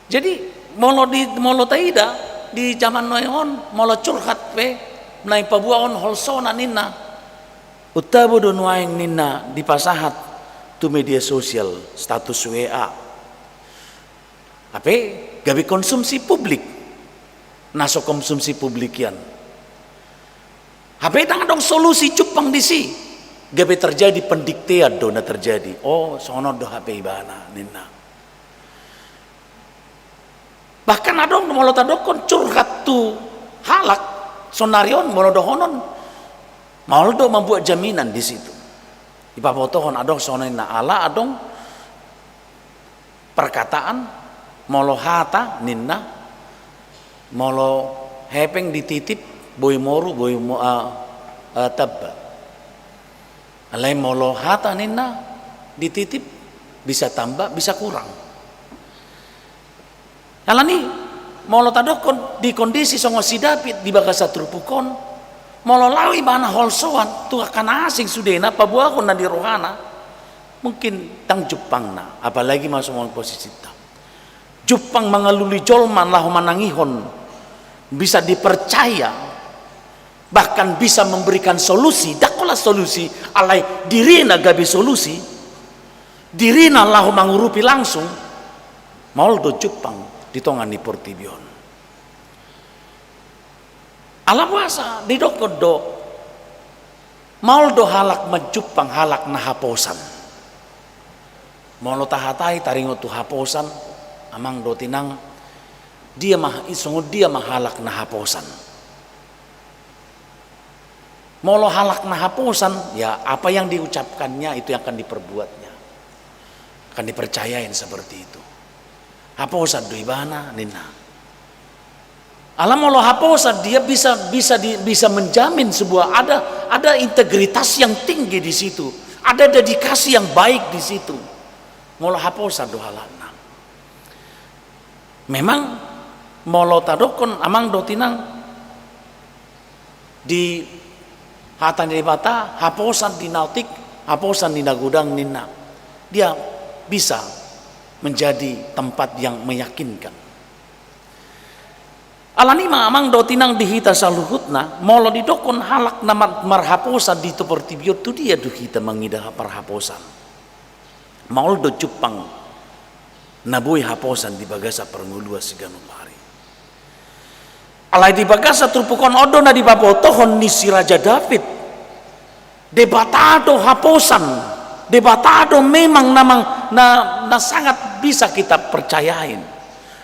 Jadi, molo di, molo taida di jaman nuaeng on, molo curhat pe, naeng paboahon holsona ninna. Untabo do nuaeng ninna dipasahat tu media sosial, status W A. Hape gabe konsumsi publik. Na so konsumsi publik ian. Hape ndang adong solusi jumpang disi. Gabe terjadi pendiktean do na terjadi. Oh, songon on do hape ibana ninna. Bahkan adong molo tadokkon curhat tu halak, sonari on molo dohonon, maol do mambuat jaminan di situ. Dipabotohon adong songon i na ala adong perkataan, molo hata ninna, molo hepeng dititip, boi moru, boi mo-, eh, eh, tamba. Alai molo hata ninna dititip, bisa tamba, bisa kurang. Alani, molo tadokkon di kondisi songon si David di bagasan turpuk on, molo laho ibana holsoan tu angka na asing sudena, paboahon na di rohana, mungkin ndang jumpangna, apalagi ma songon posisita. Jumpang mangalului jolma laho manangihon, bisa dipercaya, bahkan bisa memberikan solusi, ndang holan solusi, alai dirina gabe solusi, dirina laho mangurupi langsung, maol do jumpang di tonga ni portibi on. Ala boasa didokkon do, maol do halak manjumpang halak na haposan. Molo tahatai taringot tu haposan, amang dohot inang, dia ma, songon dia ma halak na haposan. Molo halak na haposan, ya, apa yang diucapkannya itu yang akan diperbuatnya. Akan dipercayain seperti itu. Haposan do ibana, ninna. Ala molo haposan dia bisa, bisa di, bisa menjamin sebuah, ada, ada integritas yang tinggi di situ, ada dedikasi yang baik di situ. Molo haposan do halakna. Memang molo tadokkon amang dohot inang di hata ni Debata, haposan di na otik, haposan di na godang ninna. Dia bisa menjadi tempat yang meyakinkan. Alani ma amang dohot inang di hita saluhutna, molo didokkon halak na mar-, marhaposan di tu portibi on, tu dia do hita mangida parhaposan. Maol do jumpang na boi haposan di bagasan parngoluan siganup ari. Alai di bagasan turpuk on, on do na dipabotohon ni si Raja David. Debata do haposan, Debata do memang na mang-, na, na sangat bisa kita percayain.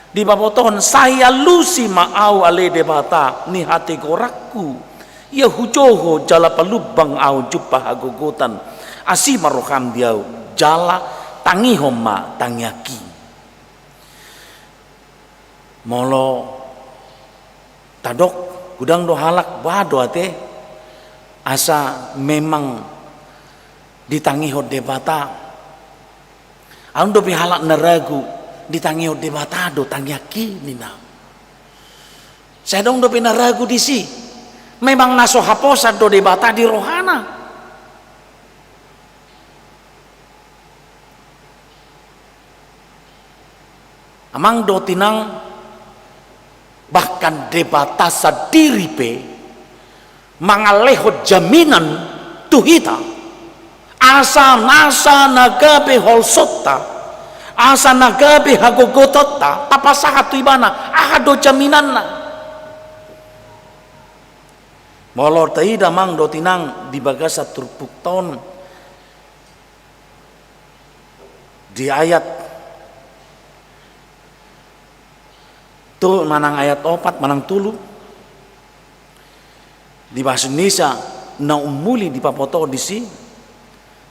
Dipabotohon, sai alusi ma ahu ale Debata ni hatigorangku. Ia hujoujou jala palumbang ahu jumpa hagogotan, asi ma roham di ahu, jala tangihon ma tangiangki. Molo tadok, godang do halak, bah do ate, asa memang ditangihon Debata. Adong dope halak na ragu, ditangihon Debata do tangiangki ninna. Sai adong dope na ragu disi. Memang na so haposan do Debata di rohana. Amang dohot inang, bahkan Debata sandiri pe mangalehon jaminan tu hita. Asa nasa na gabe holsonta, asa na gabe hagogotonta, tapasahat tu ibana, aha do jaminanna. Molo taida amang dohot inang di bagasan turpukta on, di ayat tu manang ayat opat manang tolu, di bahasa Indonesia na umuli dipaboto disi,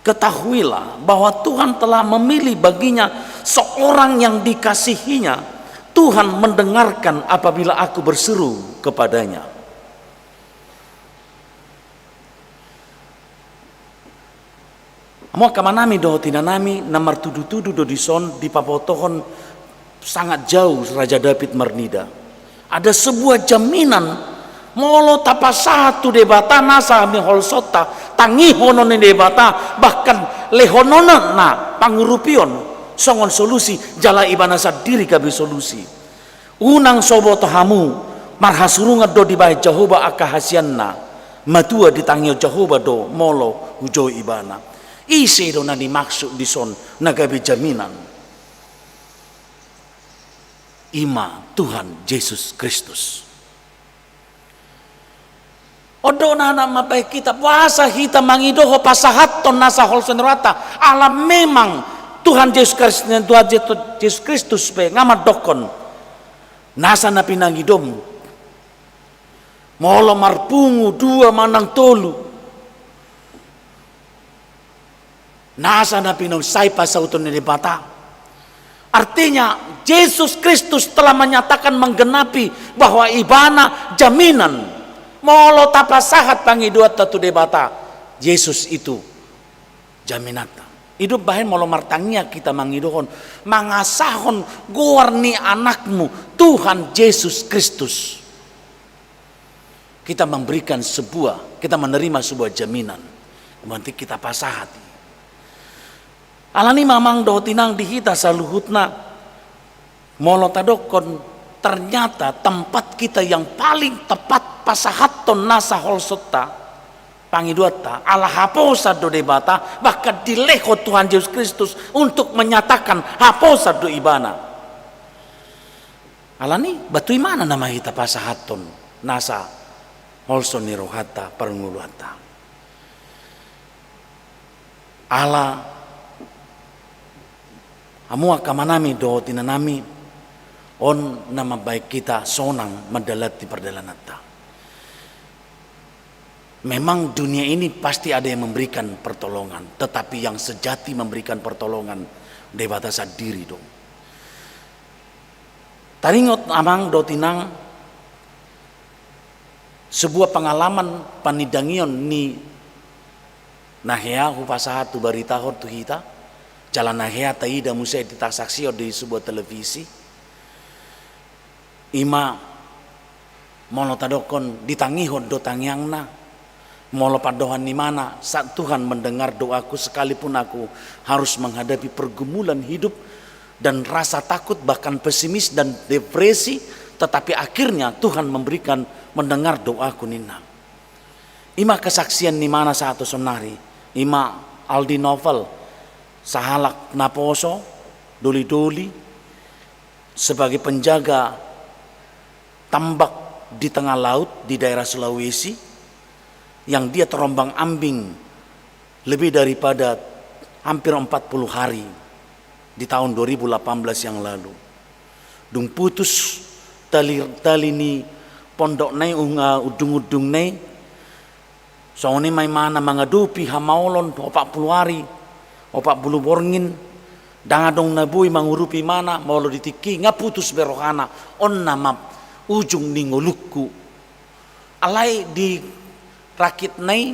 Ketahuilah bahwa Tuhan telah memilih baginya seorang yang dikasihinya. Tuhan mendengarkan apabila aku berseru kepada-Nya. Hamu angka amanami dohot inanami, na martudutudu do dison dipabotohon sangat jauh Raja Daud marnida. Ada sebuah jaminan, molo tapasahat tu Debata nasa hami holsonta, tangihonon ni Debata, bahkan lehononna pangurupion songon solusi, jala Ibana sandiri gabe solusi. Unang so boto hamu, marhasurungan do dibahen Jahowa angka hasianna, matua ditangihon Jahowa do molo hujou Ibana. Ise do na dimaksud dison na gabe jaminan? I ma Tuhan Jesus Kristus. On do na mambahen hita, boasa hita mangidohon pasahathon nasa holso ni rohanta, ala memang Tuhan Jesus Kristus, Tuhan Jesus Kristus pe nga mandokkon, nasa na pinangidom, molo marpungu dua manang tolu, nasa na pinungka sai pasauton ni Debata. Artinya, Jesus Kristus telah menyatakan, menggenapi bahwa Ibana jaminan. Molo tapasahat pangidoanta tu Debata, Jesus itu jaminanta. I do umbahen molo martangiang hita mangidohon, mangasahon goar ni Anakmu, Tuhan Jesus Kristus. Kita memberikan sebuah, kita menerima sebuah jaminan. Berarti kita pasahat. Alani i ma amang dohot inang di hita saluhutna, molo tadokkon, ternyata tempat kita yang paling tepat pasahathon nasa holsonta, pangidoanta, ala haposan do Debata, bahkan dilehon Tuhan Jesus Kristus untuk menyatakan haposan do Ibana. Alani i, ba tu Ibana nama hita pasahathon nasa holso ni rohanta, parngoluanta. Ala hamu angka amanami dohot inanami, on na mambahen hita sonang mandalanti pardalananta. Memang dunia ini pasti ada yang memberikan pertolongan, tetapi yang sejati memberikan pertolongan Debata sandiri do. Taringot amang dohot inang, sebuah pengalaman panindangion ni na hea hupasahat, hubaritahon tu hita, jala na hea taida muse, tasaksihon di sebuah televisi. I ma molo tadokkon, ditangihon do tangiangna. Molo pandohan ni ibana, saat Tuhan mendengar doaku, sekalipun aku harus menghadapi pergumulan hidup dan rasa takut, bahkan pesimis dan depresi, tetapi akhirnya Tuhan memberikan, mendengar doaku, ninna. I ma kesaksian ni ibana sahat tu saonnari. I ma Aldi Novel, sahalak naposo, doli-doli, sebagai penjaga tambak di tengah laut di daerah Sulawesi, yang dia terombang-ambing lebih daripada hampir empat puluh hari di tahun dua ribu delapan belas yang lalu. Dung putus tali, tali ni pondokna i, ung-, ah, undung-undungna i, songon i ma ibana mangadopi hamaolon opat pulu ari, opat pulu borngin, ndang adong na boi mangurupi ibana. Molo di tingki i nga putus be rohana, on nama ujung ni ngolungku. Alai di rakitna i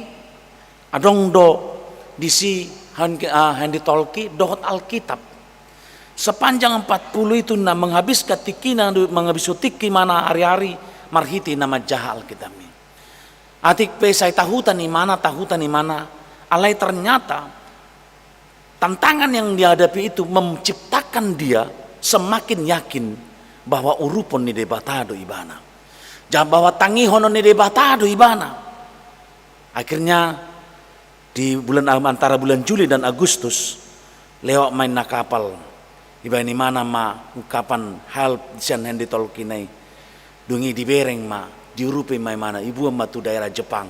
adong do disi hand-, ah, handi talki dohot Alkitab. Sepanjang empat puluh itu na menghabiskan tingkina, menghabiskan tingki ibana hari-hari marhite na manjaha Alkitab i. Atik pe sai tahutan ibana, tahutan ibana, alai ternyata tantangan yang dihadapi itu menciptakan dia semakin yakin bahwa urupon ni Debata do ibana. Jala bahwa tangihonon ni Debata do ibana. Akhirnya di bulan, antara bulan Juli dan Agustus, lewat ma ninna kapal, dibahen ibana ma ungkapan help sian handi talkina i. Dung i dibereng ma, diurupi ma ibana, diboan ma tu daerah Jepang.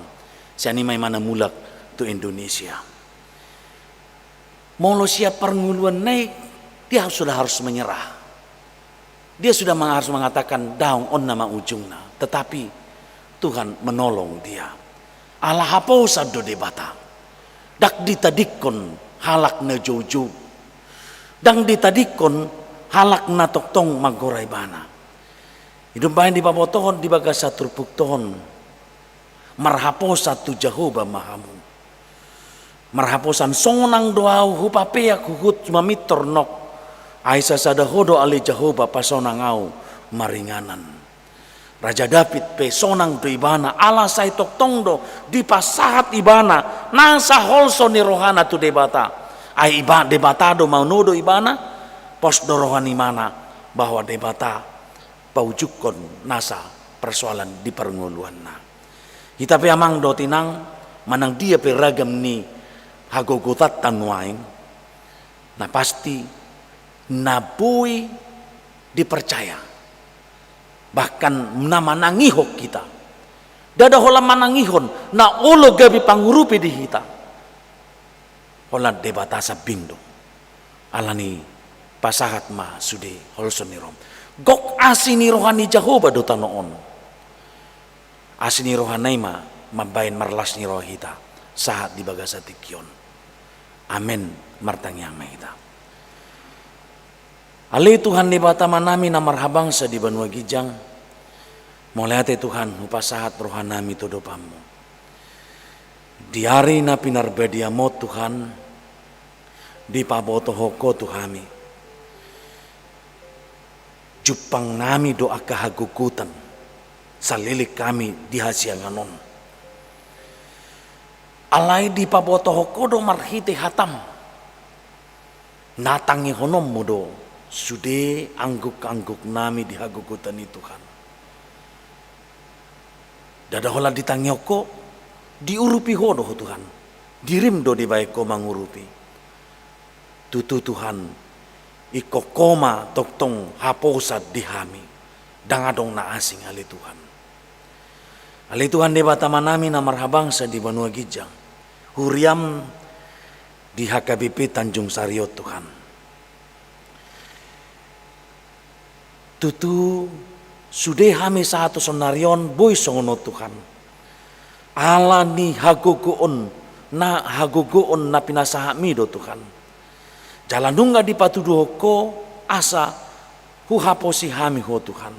Sian i ma ibana mulak tu Indonesia. Molo sian parngoluanna i, dia sudah harus menyerah. Dia sudah meng-, harus mengatakan, daong, on nama ujungna. Tetapi Tuhan menolong dia. Ala haposan do Debata. Ndang ditadingkon halak na joujou. Ndang ditadingkon halak na tongtong manggora ibana. I do umbahen dipabotohon di bagasan turpukta on. Marhaposan tu Jahowa ma hamu. Marhaposan sonang do ahu hupapeak huhut mamintor nok. Ai sasada Ho do ale Jahowa pasonang ahu maringanan. Raja Daud pe sonang do ibana, ala sai tongtong do dipasahat ibana, nasa holso ni rohana tu Debata. Ai iba, Debata do manodo ibana, pos do roha ni ibana, bahwa Debata paujungkon nasa persoalan di parngoluanna. Hita pe amang dohot inang, manang dia pe ragam ni hagogotanta nuaeng, na pasti na boi dipercaya. Bahkan na manangihon hita. Ndada holan manangihon, na olo gabe pangurupi di hita. Holan Debata sambing do. Alani pasahat ma sude holso ni roham. Gok asi ni roha ni Jahowa do tano on. Asi ni rohana i ma mambahen marlas ni roha hita sahat di bagasan tingki on. Amen. Martangiang ma hita. Ale Tuhan Debata Amanami na marhabangsa di banua ginjang, mauliate Tuhan hupasahat rohanami tu adopanmu. Di ari na pinarbadiam on Tuhan, dipabotohon Ho tu hami. Jumpangnami do angka hagogotan, saleleng hami di hasiangan on. Alai dipabotohon Ho do marhite hatam. Na tangihononmu do sude angguk-angguknami di hagogotan i Tuhan. Ndada holan ditangihon Ho, diurupi Ho do Ho Tuhan. Dirim do dibahen Ho mangurupi. Tutu Tuhan, ingkon Ho ma tongtong haposan di hami. Ndang adong na asing ale Tuhan. Ale Tuhan Debata Amanami na marhabangsa di banua ginjang. Huriam di H K B P Tanjung Sari on Tuhan. Tutu sude hami sahat tu saonnari on boi songon on Tuhan. Alani hagogoon na, hagogoon na pinasahatmi do Tuhan. Jala nunga dipatuduhon Ho asa huhaposi hami Ho Tuhan.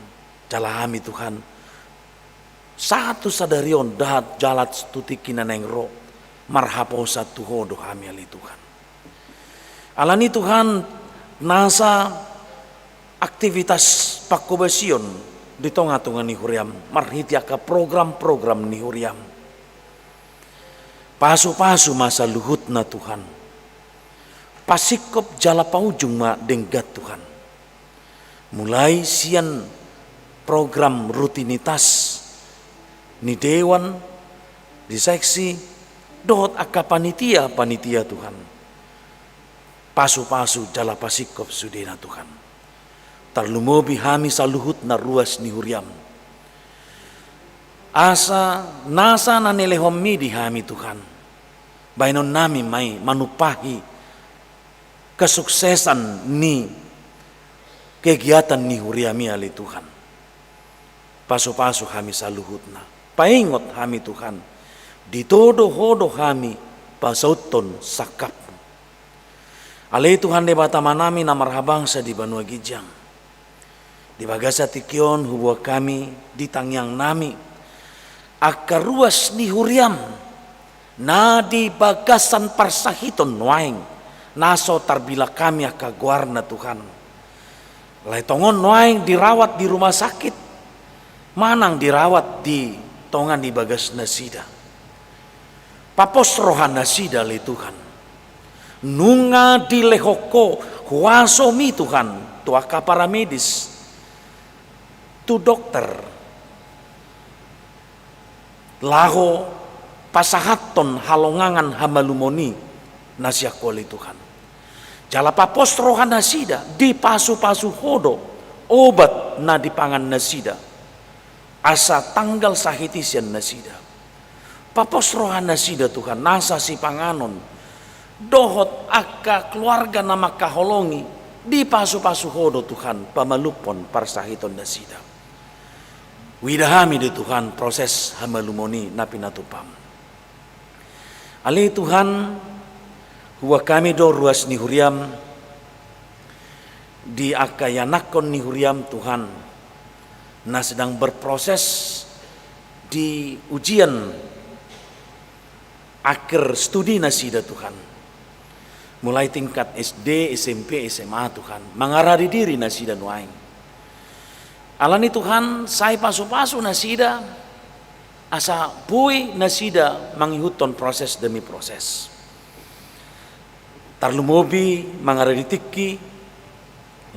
Jala hami Tuhan, sahat tu sadari on dohot jala tu tingki na naeng ro, marhaposan tu Ho do hami ale Tuhan. Alani Tuhan, nasa aktivitas panghobasion di tonga-tonga ni huriam, marhite angka program-program ni huriam. Pasu-pasu ma saluhutna Tuhan. Pasingkop jala paujung ma denggan Tuhan. Mulai sian program rutinitas ni dewan, di seksi, dohot angka panitia-panitia Tuhan. Pasu-pasu jala pasingkop sudena Tuhan. Tarlumobi hami saluhutna ruas ni huriam. Asa nasa na nilehonmi di hami Tuhan. Baenonnami ma i manumpahi kesuksesan ni kegiatan ni huriami ale Tuhan. Pasu-pasu hami saluhutna. Paingot hami Tuhan. Ditodo Ho do hami pasauthon sangkapmu. Ale Tuhan Debata Amanami na marhabangsa di banua ginjang. Di bagasan tingki on huboan hami di tangiangnami angka ruas ni huriam na di bagasan parsahiton nuaeng na so tarbilang hami angka goarna Tuhan. Alai tongon nuaeng dirawat di rumah sakit manang dirawat di tonga ni bagas nasida. Papos roha nasida ale Tuhan. Nunga dilehon Ho huasomi Tuhan tu angka paramedis, tu dokter, laho pasahathon halongangan hamalumon i na sian Ho ale Tuhan. Jala papos roha nasida, dipasu-pasu Ho do obat na dipangan nasida. Asa tanggal sahit i sian nasida. Papos roha nasida Tuhan, nasa sipanganon dohot angka keluarga na mangkaholongi, dipasu-pasu Ho do Tuhan pamalumhon parsahiton nasida. Huida hami do Tuhan proses hamalumon i na pinatupaM. Ale Tuhan, Huboan hami do ruas ni huriam di angka ianakhon ni huriam, Tuhan, na sedang berproses di ujian akhir studi nasida, Tuhan. Mulai tingkat S D, S M P, S M A, Tuhan. Mangaradi diri nasida nuaeng. Alani, Tuhan, sai pasu-pasu nasida, asa boi nasida mangihuthon proses demi proses. Tarlumobi mangaradi tingki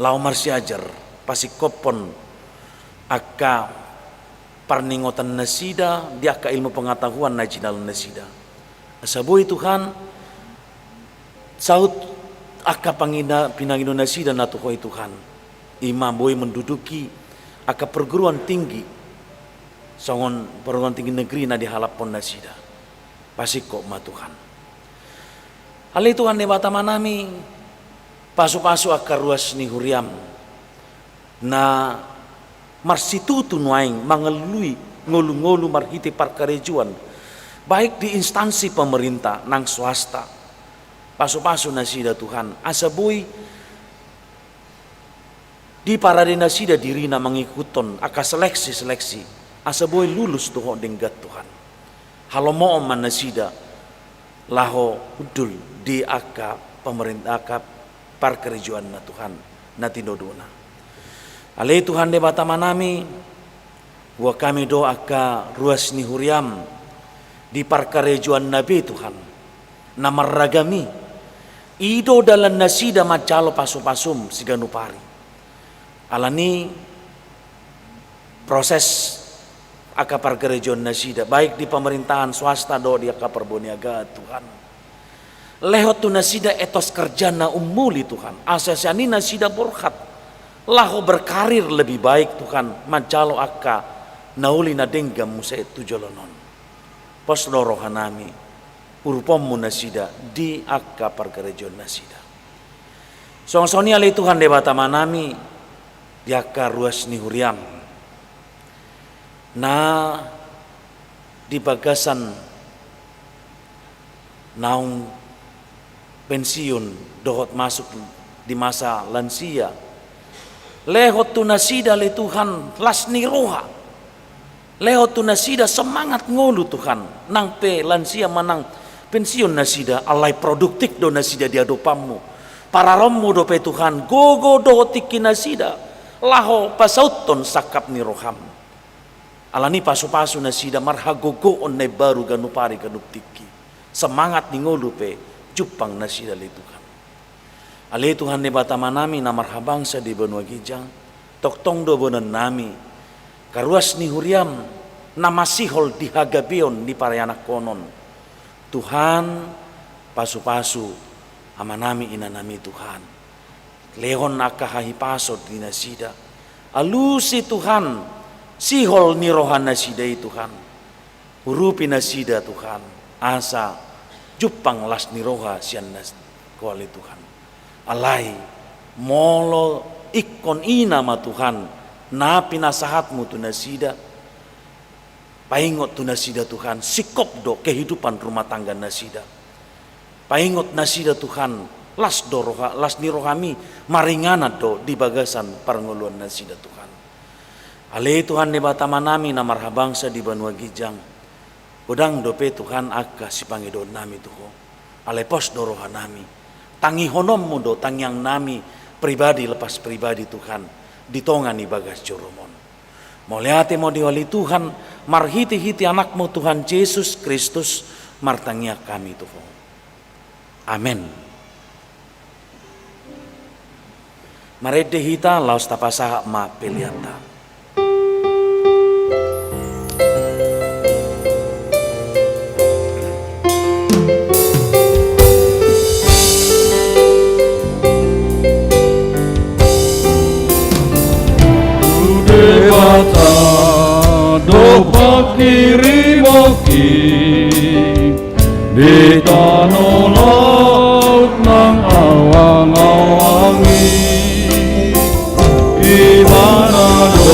laho marsiajar, pasingkophon angka parningotan nasida di angka ilmu pengetahuan na jinalo nasida. Asa boi, Tuhan, saut angka pangina-, pinangido nasida na tu Ho i, Tuhan. I ma boi menduduki angka perguruan tinggi, songon perguruan tinggi negeri na dihalaphon nasida. Pasingkop ma, Tuhan. Ale Tuhan Debata Amanami, pasu-pasu angka ruas ni huriam na marsitutu nuaeng mangalului ngolu-ngolu marhite parkarejoan, baik di instansi pemerintah nang swasta. Pasu-pasu nasida, Tuhan, asa boi diparade nasida dirina mangihuthon angka seleksi-seleksi, asa boi lulus dohot denggan, Tuhan. Halomohon ma nasida laho hundul di angka pemerintah, angka parkarejoanna, Tuhan, na tinodona. Ale Tuhan Debata Amanami, huboan hami do angka ruas ni huriam di parkarejoanna be, Tuhan, na marragam i. I do dalan nasida manjalo pasu-pasum siganup ari. Alani proses angka parkarejoan nasida, baik di pemerintahan swasta dohot di angka parboniagaan, Tuhan. Lehon tu nasida etos kerja na ummuli, Tuhan. Asa sian i nasida borhat laho berkarir lebih baik, Tuhan, manjalo angka na uli na denggan muse tu joloan on. Pos do rohanami, uruponmu nasida di angka parkarejoan nasida. Songon i, ale Tuhan Debata Amanami, di angka ruas ni huriam na di bagasan naung pensiun dohot masuk di masa lansia. Lehon tu nasida, ale Tuhan, las ni roha. Lehon tu nasida semangat ngolu, Tuhan. Nang pe lansia manang pensiun nasida, alai produktif do nasida di adopanmu. Pararonmu dope, Tuhan, gogo dohot tingki nasida laho pasauthon sangkap ni roham. Alani pasu-pasu nasida marhagogoon na imbaru ganup ari ganup tingki. Semangat ni ngolu pe jumpang nasida, ale Tuhan. Ale Tuhan Debata Amanami na marhabangsa di banua ginjang, tongtong do boanonnami angka ruas ni huriam na masihol di hagabeon ni parianakhonon. Tuhan, pasu-pasu amanami inanami, Tuhan. Lehon angka hahipason di nasida. Alusi, Tuhan, sihol ni roha nasida i, Tuhan. Urupi nasida, Tuhan, asa jumpang las ni roha sian nas-, Ho, ale Tuhan. Alai molo ingkon i nama, Tuhan, na pinasahatmu tu nasida, paingot tu nasida, Tuhan, singkop do kehidupan rumah tangga nasida. Paingot nasida, Tuhan, las do roha, las ni rohami maringanan do di bagasan parngoluan nasida, Tuhan. Ale Tuhan Debata amanami na marhabangsa di banua ginjang, godang dope, Tuhan, angka sipangidoonnami tu Ho. Alai pos do rohanami. Tangihononmu do tangiangnami pribadi lepas pribadi, Tuhan, di tonga ni bagas joroM on. Mauliate ma di Ho, ale Tuhan, marhitehite AnakMu, Tuhan Jesus Kristus, martangiang hami tu Ho. Amen. Marende hita, laos tapasahat ma peleanta. Tu Debata do panghirimon i, di tano laut nang awang-awang i. Ibana do